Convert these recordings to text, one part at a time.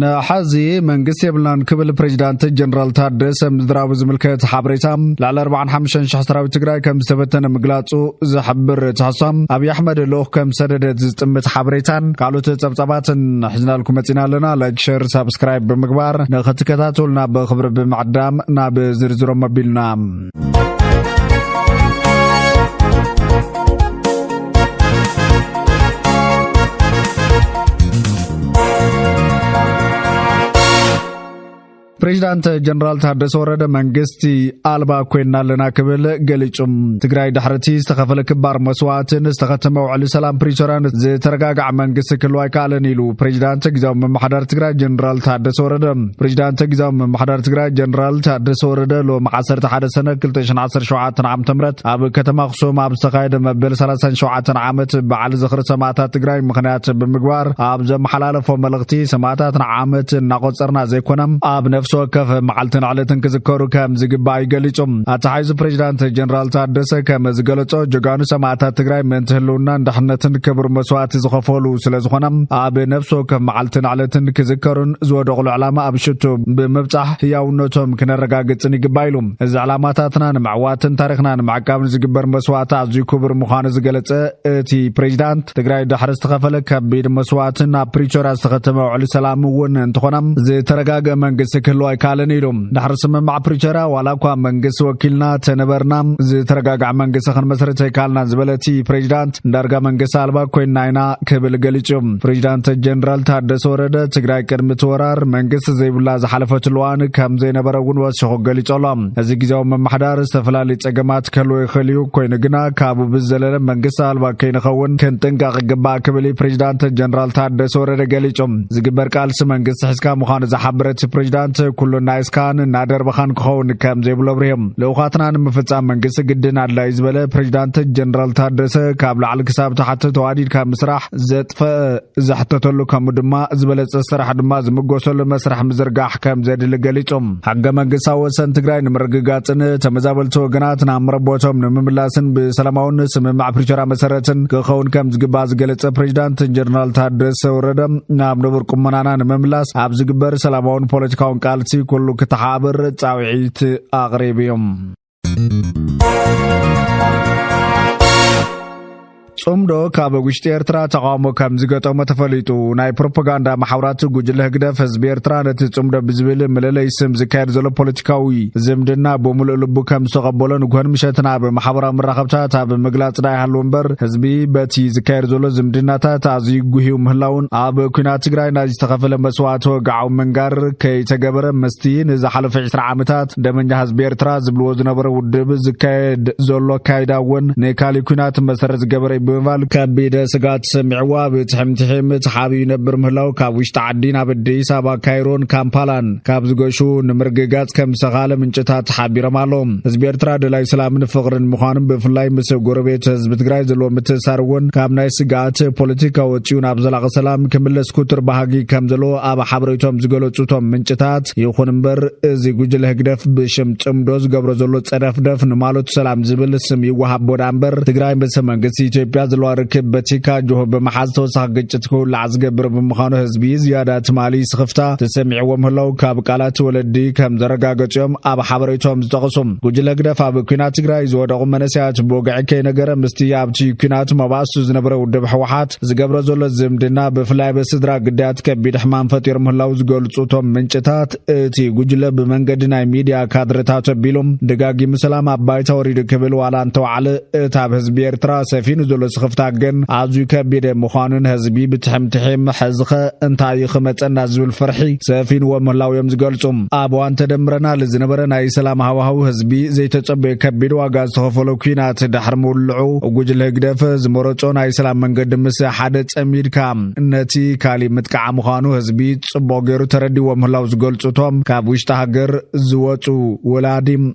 ንሓዚ መንግስቲ የብልናን ክብል ፕሬዚዳንት ጀነራል ታደሰ ምዝራቡ ዝምልከት ሓበሬታ፣ ልዕሊ ኣርባዓን ሓሙሽተን ሽሕ ሰራዊት ትግራይ ከም ዝተበተነ ምግላጹ ዝሕብር ትሕዝቶ፣ ኣብይ ኣሕመድ ልኡኽ ከም ሰደደ ዝጥምት ሓበሬታን ካልኦት ጸብጻባትን ሒዝናልኩም መጺና ኣለና። ላይክ፣ ሸር፣ ሳብስክራይብ ብምግባር ንኽትከታተሉና ብኽብሪ ብምዕዳም ናብ ዝርዝሮም ኣቢልና። ፕሬዚዳንት ጀነራል ታደሰ ወረደ መንግስቲ ኣልባ ኮይና ኣለና ክብል ገሊጹ። ትግራይ ድሕርቲ ዝተኸፈለ ክባር መስዋእትን ዝተኸተመ ውዕሊ ሰላም ፕሪቶርያን ዝተረጋጋዐ መንግስቲ ክህልዋ ኣይከኣለን ኢሉ ፕሬዚዳንት ግዝያዊ ምምሕዳር ትግራይ ጀነራል ታደሰ ወረደ። ፕሬዚዳንት ግዝያዊ ምምሕዳር ትግራይ ጀነራል ታደሰ ወረደ ሎሚ ዓሰርተ ሓደ ሰነ ክልተ ሽሕን ዓሰርተ ሸውዓተን ዓመተ ምህረት ኣብ ከተማ ኣኽሱም ኣብ ዝተኻየደ መበል ሰላሳን ሸውዓተን ዓመት በዓል ዝኽሪ ሰማእታት ትግራይ ምኽንያት ብምግባር ኣብ ዘመሓላለፎ መልእኽቲ፣ ሰማእታትና ዓመት እናቖጸርና ዘይኮነ ኣብ ነፍሲ ወከፍ መዓልትን ዕለትን ክዝከሩ ከም ዝግባእ እዩ ገሊጹ። ኣተሓሒዙ ፕሬዚዳንት ጀነራል ታደሰ ከም ዝገለጾ፣ ጀጋኑ ሰማእታት ትግራይ ምእንቲ ህልውናን ድሕነትን ክቡር መስዋእቲ ዝኸፈሉ ስለ ዝኾነ ኣብ ነፍሲ ወከፍ መዓልትን ዕለትን ክዝከሩን ዝወደቑሉ ዕላማ ኣብ ሽቱ ብምብጻሕ ህያውነቶም ክነረጋግጽን ይግባእ ኢሉ። እዚ ዕላማታትና ንምዕዋትን ታሪኽና ንምዕቃብን ዝግበር መስዋእቲ ኣዝዩ ክቡር ምዃኑ ዝገለጸ እቲ ፕሬዚዳንት፣ ትግራይ ድሕሪ ዝተኸፈለ ከቢድ መስዋእትን ኣብ ፕሪቶርያ ዝተኸተመ ውዕሊ ሰላም እውን እንተኾነ ዝተረጋገ መንግስቲ ክህልው ኣይከኣለን ኢሉ። ድሕሪ ስምምዕ ፕሪቶርያ ዋላ እኳ መንግስቲ ወኪልና ተነበርና፣ ዝተረጋግዐ መንግስቲ ክንመስርት ኣይከኣልናን ዝበለ እቲ ፕሬዚዳንት፣ ዳርጋ መንግስቲ ኣልባ ኮይንና ኢና ክብል ገሊጹ። ፕሬዚዳንት ጀነራል ታደሰ ወረደ ትግራይ ቅድሚ እቲ ወራር መንግስቲ ዘይብላ ዝሓለፈትሉ እዋን ከም ዘይነበረ እውን ወሲኹ ገሊጹ ኣሎ። እዚ ግዝያዊ ምምሕዳር ዝተፈላለዩ ጸገማት ክህልዎ ይኽእል እዩ፣ ኮይኑ ግና ካብኡ ብዝዘለለ መንግስቲ ኣልባ ከይንኸውን ክንጥንቀቕ ይግባእ ክብል እዩ ፕሬዚዳንት ጀነራል ታደሰ ወረደ ገሊጹ። ዝግበር ቃልሲ መንግስቲ ሒዝካ ምዃኑ ዝሓበረ እቲ ፕሬዚዳንት፣ ኩሉ እናእስካን እናደርበኻን ክኸውን ከም ዘይብሉ ኣብሪሁ። ልኡኻትና ንምፍጻም መንግስቲ ግድን ኣድላዩ ዝበለ ፕሬዚዳንት ጀነራል ታደሰ፣ ካብ ላዕሊ ክሳብ ታሕቲ ተዋዲድካ ምስራሕ ዘጥፈ ዝሕተተሉ፣ ከምኡ ድማ ዝበለጸ ስራሕ ድማ ዝምጎሰሉ መስርሕ ምዝርጋሕ ከም ዘድሊ ገሊጹ። ሕገ መንግስታዊ ወሰን ትግራይ ንምርግጋጽን ተመዛበልቲ ወገናት ናብ መረቦቶም ንምምላስን ብሰላማውን ስምምዕ ፕሪቶርያ መሰረትን ክኸውን ከም ዝግባእ ዝገለጸ ፕሬዚዳንት ጀነራል ታደሰ ወረደ፣ ናብ ንቡር ቁመናና ንምምላስ ኣብ ዝግበር ሰላማውን ፖለቲካውን ቃልሲ ኩሉ ክተሓባበር ጻውዒት ኣቕሪቡ እዩ። ጽምዶ ካብ ውሽጢ ኤርትራ ተቓውሞ ከም ዝገጠሞ ተፈሊጡ። ናይ ፕሮፓጋንዳ መሓውራት ጉጅለ ህግደፍ ህዝቢ ኤርትራ ነቲ ጽምዶ ብዝብል መለለይ ስም ዝካየድ ዘሎ ፖለቲካዊ ዝምድና ብምሉእ ልቡ ከም ዝተቐበሎ ንግሆን ምሸትን ኣብ ማሕበራዊ መራኸብታት ኣብ ምግላጽ ዳኣ ይሃሉ እምበር፣ ህዝቢ በቲ ዝካየድ ዘሎ ዝምድናታት ኣዝዩ ጉህዩ ምህላውን ኣብ ኲናት ትግራይ ናይ ዝተኸፈለ መስዋእቲ ወግዓዊ ምንጋር ከይተገበረ ምስቲ ንዝሓለፈ ዕስራ ዓመታት ደመኛ ህዝቢ ኤርትራ ዝብልዎ ዝነበረ ውድብ ዝካየድ ዘሎ ኣካይዳ እውን ንካሊእ ኲናት መሰረት ዝገበረ እዩ ብምባል ከቢድ ስግኣት ተሰሚዕዎ ኣብ ትሕምትሒም ተሓቢኡ ይነብር ምህላው ካብ ውሽጢ ዓዲ ናብ ኣዲስ ኣበባ፣ ካይሮን ካምፓላን ካብ ዝገሹ ንምርግጋጽ ከም ዝተኻለ ምንጭታት ሓቢሮም ኣለዉ። ህዝቢ ኤርትራ ደላይ ሰላምን ፍቕርን ምዃኑን ብፍላይ ምስ ጎረቤት ህዝቢ ትግራይ ዘለዎ ምትእሳር እውን ካብ ናይ ስግኣት ፖለቲካ ወጺኡ ናብ ዘላቒ ሰላም ክምለስ ክቱር ባህጊ ከም ዘለዎ ኣብ ሓበሬቶም ዝገለጹ እቶም ምንጭታት፣ ይኹን እምበር እዚ ጉጅለ ህግደፍ ብሽም ጽምዶ ዝገብሮ ዘሎ ጸደፍደፍ ንማለቱ ሰላም ዝብል ስም ይወሃቦ ደኣ እምበር፣ ትግራይ ምስ መንግስቲ ኢትዮጵያ ዘለዋ ርክብ በቲ ካጅሆ ብምሓዝ ተወሳኺ ግጭት ክውላዕ ዝገብር ብምዃኑ ህዝቢ ዝያዳ ትማሊ ስኽፍታ ተሰሚዕዎ ምህላው ካብ ቃላት ወለዲ ከም ዘረጋገጹ እዮም ኣብ ሓበሬቶም ዝጠቕሱ። ጉጅለ ህግደፍ ኣብ ኲናት ትግራይ ዝወደቑ መንእሰያት ብወግዒ ከይነገረ ምስቲ ኣብቲ ኲናት መባእሱ ዝነበረ ውድብ ህወሓት ዝገብሮ ዘሎ ዝምድና ብፍላይ ኣብ ስድራ ግዳያት ከቢድ ሕማም ፈጢሩ ምህላው ዝገልጹ እቶም ምንጭታት፣ እቲ ጉጅለ ብመንገዲ ናይ ሚድያ ካድረታት ኣቢሉ ደጋጊሙ ሰላም ኣብ ባይታ ወሪዱ ክብል ዋላ እንተወዓለ፣ እቲ ኣብ ህዝቢ ኤርትራ ሰፊኑ ዘሎ ስኽፍታ ግን ኣዝዩ ከቢድ ምዃኑን ህዝቢ ብትሕምትሒም ሕዝኸ እንታይ እዩ ክመጸና ዝብል ፍርሒ ሰፊንዎ ምህላው እዮም ዝገልጹ። ኣብ እዋን ተደምረናል ዝነበረ ናይ ሰላም ሃዋህው ህዝቢ ዘይተጸበዮ ከቢድ ዋጋ ዝተኸፈሎ ኲናት ድሕሪ ምውልዑ፣ ጉጅለ ህግደፍ ዝመረጾ ናይ ሰላም መንገዲ ምስ ሓደ ጸሚድካ ነቲ ካሊእ ምጥቃዕ ምዃኑ ህዝቢ ጽቡቕ ገይሩ ተረዲዎ ምህላው ዝገልጹ እቶም ካብ ውሽጢ ሃገር ዝወጹ ወላዲ፣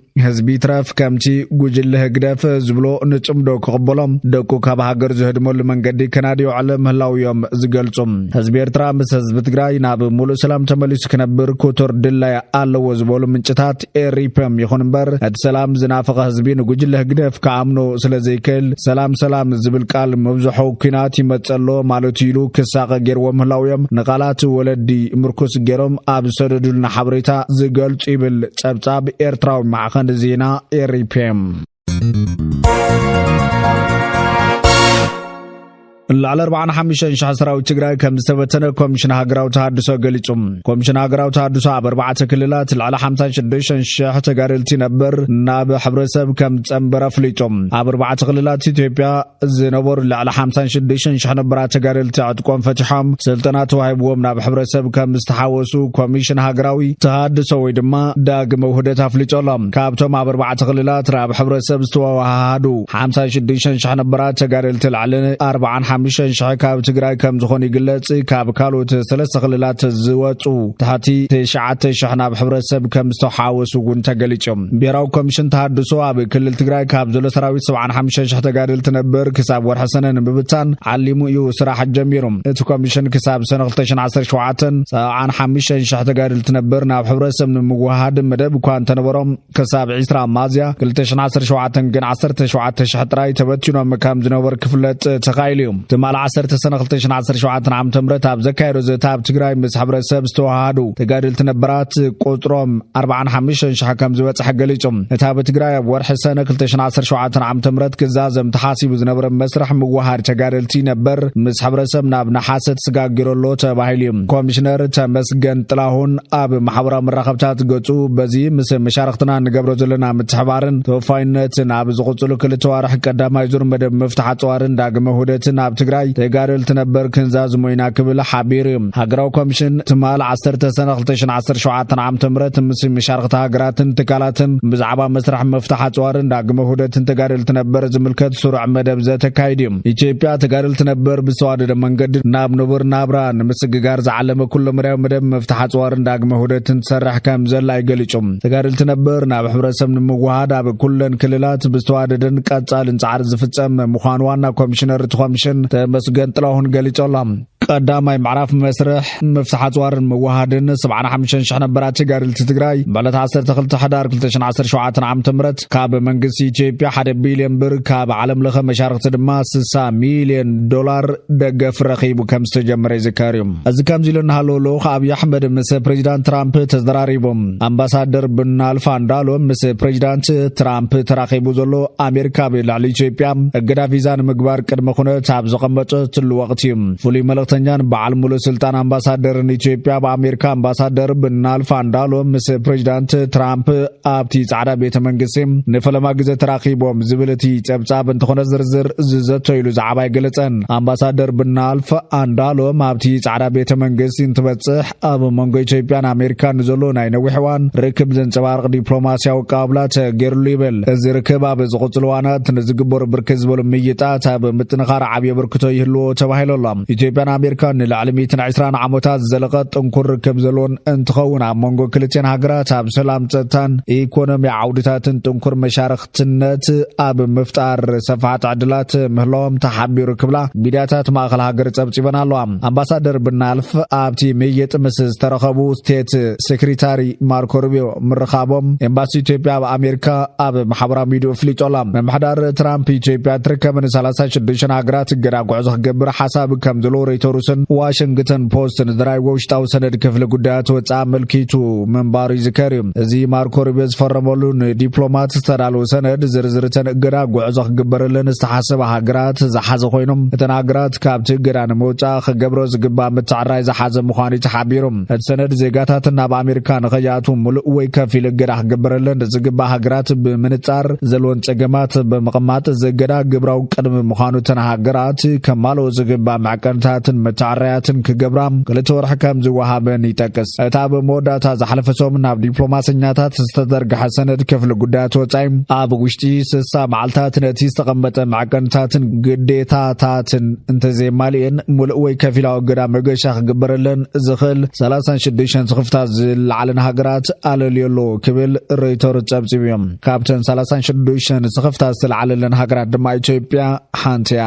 ህዝቢ ይትረፍ ከምቲ ጉጅለ ህግደፍ ዝብሎ ንጽምዶ ክቕበሎም ደቁ ካብ ሃገር ዝህድመሉ መንገዲ ከናድዮ ዕለ ምህላው እዮም ዝገልጹ። ህዝቢ ኤርትራ ምስ ህዝቢ ትግራይ ናብ ሙሉእ ሰላም ተመሊሱ ክነብር ክቱር ድላይ ኣለዎ ዝበሉ ምንጭታት ኤሪፕም ይኹን እምበር፣ እቲ ሰላም ዝናፈቐ ህዝቢ ንጉጅለ ህግደፍ ክኣምኖ ስለ ዘይክእል፣ ሰላም ሰላም ዝብል ቃል ምብዝሑ ኲናት ይመጸሎ ማለት ኢሉ ክሳቐ ገይርዎ ምህላው እዮም ንቓላት ወለዲ ምርኩስ ገይሮም ኣብ ዝሰደዱልና ሓበሬታ ዝገልጹ ይብል ጸብጻብ ኤርትራዊ ማዕኸን ዜና ኤሪፕም። ልዕሊ ኣርባዓን ሓሙሽተን ሽሕ ሰራዊት ትግራይ ከም ዝተበተነ ኮሚሽን ሃገራዊ ተሃድሶ ገሊጹ። ኮሚሽን ሃገራዊ ተሃድሶ ኣብ ኣርባዕተ ክልላት ልዕሊ ሓምሳን ሽዱሽተን ሽሕ ተጋደልቲ ነበር ናብ ሕብረተሰብ ከም ዝጸንበረ ኣፍሊጡ። ኣብ ኣርባዕተ ክልላት ኢትዮጵያ ዝነበሩ ልዕሊ ሓምሳን ሽዱሽተን ሽሕ ነበር ተጋደልቲ ዕጥቆም ፈቲሖም ስልጠና ተዋሂብዎም ናብ ሕብረተሰብ ከም ዝተሓወሱ ኮሚሽን ሃገራዊ ተሃድሶ ወይ ድማ ዳግመ ውህደት ኣፍሊጡ ኣሎ። ካብቶም ኣብ ኣርባዕተ ክልላት ናብ ሕብረተሰብ ዝተዋሃሃዱ ሓምሳን ሽዱሽተን ሽሕ ነበር ተጋደልቲ ልዕሊ ኣርባዓን ሓሙሽተን ሽሕ ካብ ትግራይ ከም ዝኾኑ ይግለጽ። ካብ ካልኦት ሰለስተ ክልላት ዝወጹ ትሕቲ ትሽዓተ ሽሕ ናብ ሕብረተሰብ ከም ዝተሓወሱ እውን ተገሊጹ። ብሄራዊ ኮሚሽን ተሃድሶ ኣብ ክልል ትግራይ ካብ ዘሎ ሰራዊት ሰብዓን ሓሙሽተን ሽሕ ተጋደልቲ ነበር ክሳብ ወርሒ ሰነ ንምብታን ዓሊሙ እዩ ስራሕ ጀሚሩ። እቲ ኮሚሽን ክሳብ ሰነ ክልተ ሽሕን ዓሰርተ ሸውዓተን ሰብዓን ሓሙሽተን ሽሕ ተጋደልቲ ነበር ናብ ሕብረተሰብ ንምውሃድ መደብ እኳ እንተነበሮም፣ ክሳብ ዕስራ ሚያዝያ ክልተ ሽሕን ዓሰርተ ሸውዓተን ግን ዓሰርተ ሸውዓተ ሽሕ ጥራይ ተበቲኖም ከም ዝነበሩ ክፍለጥ ተኻኢሉ እዩ። ትማሊ ዓሰርተ ሰነ ክልተ ሽሕን ዓሰርተ ሸውዓተን ዓመተ ምህረት ኣብ ዘካየዶ ዘተ ኣብ ትግራይ ምስ ሕብረተሰብ ዝተዋሃሃዱ ተጋደልቲ ነበራት ቁጽሮም ኣርባዓን ሓሙሽተን ሽሕ ከም ዝበጽሐ ገሊጹ። እቲ ኣብ ትግራይ ኣብ ወርሒ ሰነ ክልተ ሽሕን ዓሰርተ ሸውዓተን ዓመተ ምህረት ክዛዘም ተሓሲቡ ዝነበረ መስርሕ ምውሃድ ተጋደልቲ ነበር ምስ ሕብረተሰብ ናብ ነሓሰ ተሰጋጊሩ ኣሎ ተባሂሉ እዩ። ኮሚሽነር ተመስገን ጥላሁን ኣብ ማሕበራዊ መራኸብታት ገጹ፣ በዚ ምስ መሻርኽትና ንገብሮ ዘለና ምትሕባርን ተወፋይነትን ኣብ ዝቕጽሉ ክልተ ዋርሕ ቀዳማይ ዙር መደብ ምፍታሕ ኣጽዋርን ዳግመ ውህደትን ኣብ ትግራይ ተጋደልቲ ነበር ክንዛዝሞ ኢና ክብል ሓቢሩ እዩ። ሃገራዊ ኮሚሽን ትማል ዓሰርተ ሰነ ክልተ ሽሕን ዓሰርተ ሸውዓተን ዓመተ ምህረት ምስ መሻርኽቲ ሃገራትን ትካላትን ብዛዕባ መስርሕ ምፍታሕ ኣጽዋርን ዳግመ ውህደትን ተጋደልቲ ነበር ዝምልከት ስሩዕ መደብ ዘተካይድ እዩ። ኢትዮጵያ ተጋደልቲ ነበር ብዝተዋደደ መንገዲ ናብ ንቡር ናብራ ንምስግጋር ዝዓለመ ኩለመዳያዊ መደብ ምፍታሕ ኣጽዋርን ዳግመ ውህደትን ትሰርሕ ከም ዘላ ይገሊጹ። ተጋደልቲ ነበር ናብ ሕብረተሰብ ንምውሃድ ኣብ ኩለን ክልላት ብዝተዋደደን ቀጻልን ጻዕሪ ዝፍጸም ምዃኑ ዋና ኮሚሽነር እቲ ኮሚሽን ተመስገን ጥላሁን ገሊጹ ኣሎ። ቀዳማይ ምዕራፍ መስርሕ ምፍታሕ ኣጽዋርን ምውሃድን ሰብዓን ሓሙሽተን ሽሕ ነበር ተጋደልቲ ትግራይ ብዕለት ዓሰርተ ክልተ ሕዳር ክልተ ሽሕን ዓሰርተ ሸውዓተን ዓመተ ምህረት ካብ መንግስቲ ኢትዮጵያ ሓደ ቢልዮን ብር፣ ካብ ዓለም ለኸ መሻርኽቲ ድማ ስሳ ሚልዮን ዶላር ደገፍ ረኺቡ ከም ዝተጀመረ ይዝከር እዩ። እዚ ከምዚ ኢሉ እናሃለወ፣ ልኡኽ ኣብይ ኣሕመድ ምስ ፕሬዚዳንት ትራምፕ ተዘራሪቦም። ኣምባሳደር ብናልፍ ኣንዳሎ ምስ ፕሬዚዳንት ትራምፕ ተራኺቡ ዘሎ ኣሜሪካ ኣብ ልዕሊ ኢትዮጵያ እገዳ ቪዛ ንምግባር ቅድመ ኩነት ኣብ ዘቐመጠትሉ ወቕቲ እዩ። ፍሉይ መልእኽተኛን በዓል ሙሉእ ስልጣን ኣምባሳደርን ኢትዮጵያ ኣብ ኣሜሪካ ኣምባሳደር ብናልፍ ኣንዳሎ ምስ ፕሬዚዳንት ትራምፕ ኣብቲ ጻዕዳ ቤተ መንግስቲ ንፈለማ ግዜ ተራኺቦም ዝብል እቲ ጸብጻብ እንተኾነ፣ ዝርዝር ዝዘተይሉ ዛዕባ ኣይገለጸን። ኣምባሳደር ብናልፍ ኣንዳሎም ኣብቲ ጻዕዳ ቤተ መንግስቲ እንትበጽሕ፣ ኣብ መንጎ ኢትዮጵያን ኣሜሪካን ንዘሎ ናይ ነዊሕ እዋን ርክብ ዘንጸባርቕ ዲፕሎማስያዊ ኣቀባብላ ተገይርሉ ይብል። እዚ ርክብ ኣብ ዝቕጽሉ እዋናት ንዝግበሩ ብርክት ዝበሉ ምይይጣት ኣብ ምጥንኻር ዓብዪ ኣበርክቶ ይህልዎ ተባሂሉ ኣሎ። ኢትዮጵያን ኣሜሪካን ንልዕሊ ሚእትን ዕስራን ዓመታት ዝዘለቐ ጥንኩር ርክብ ዘለዎን እንትኸውን፣ ኣብ መንጎ ክልቲኣን ሃገራት ኣብ ሰላም፣ ጸጥታን ኢኮኖሚ ዓውድታትን ጥንኩር መሻርኽትነት ኣብ ምፍጣር ሰፋሕቲ ዕድላት ምህላዎም ተሓቢሩ ክብላ ሚድያታት ማእኸል ሃገር ጸብጺበን ኣለዋ። ኣምባሳደር ብናልፍ ኣብቲ ምይይጥ ምስ ዝተረኸቡ ስቴት ሴክሪታሪ ማርኮ ሩቢዮ ምርኻቦም ኤምባሲ ኢትዮጵያ ኣብ ኣሜሪካ ኣብ ማሕበራዊ ሚዲያ ኣፍሊጡ ኣሎ። ምምሕዳር ትራምፕ፣ ኢትዮጵያ ትርከበን ሰላሳ ሽዱሽተ ሃገራት እገዳ ጉዕዞ ክገብር ሓሳብ ከም ዘሎ ሮይተርስን ዋሽንግተን ፖስትን ዝራይዎ ውሽጣዊ ሰነድ ክፍሊ ጉዳያት ወጻኢ ኣመልኪቱ ምንባሩ ይዝከር እዩ። እዚ ማርኮ ሩቢዮ ዝፈረመሉ ንዲፕሎማት ዝተዳለወ ሰነድ፣ ዝርዝር እተን እገዳ ጉዕዞ ክግበረለን ዝተሓሰበ ሃገራት ዝሓዘ ኮይኖም፣ እተን ሃገራት ካብቲ እገዳ ንምውጻእ ክገብሮ ዝግባእ ምትዕራይ ዝሓዘ ምዃኑ እዩ ተሓቢሩ። እቲ ሰነድ፣ ዜጋታትን ናብ ኣሜሪካ ንኸይኣትዉ ምሉእ ወይ ከፊል እገዳ ክግበረለን ዝግባእ ሃገራት ብምንጻር ዘለወን ጸገማት ብምቕማጥ፣ እዚ እገዳ ግብራዊ ቅድሚ ምዃኑ፣ እተን ሃገራት ከማልኦ ዝግባእ መዕቀንታትን መተዓረያትን ክገብራ ክልተ ወርሒ ከም ዝወሃበን ይጠቅስ። እታ ኣብ መወዳእታ ዝሓለፈ ሰሙን ናብ ዲፕሎማሰኛታት ዝተዘርግሐ ሰነድ ክፍሊ ጉዳያት ወጻኢ፣ ኣብ ውሽጢ ስሳ መዓልታት ነቲ ዝተቐመጠ መዐቀንታትን ግዴታታትን እንተዘየማልኤን፣ ሙሉእ ወይ ከፊላዊ እገዳ መገሻ ክግበረለን ዝኽእል ሰላሳን ሽዱሽተን ስኽፍታት ዝለዓለን ሃገራት ኣለልዮ ኣለዎ ክብል ሮይተርስ ጸብጺቡ እዩ። ካብተን ሰላሳን ሽዱሽተን ስኽፍታት ዝተለዓለለን ሃገራት ድማ ኢትዮጵያ ሓንቲ እያ።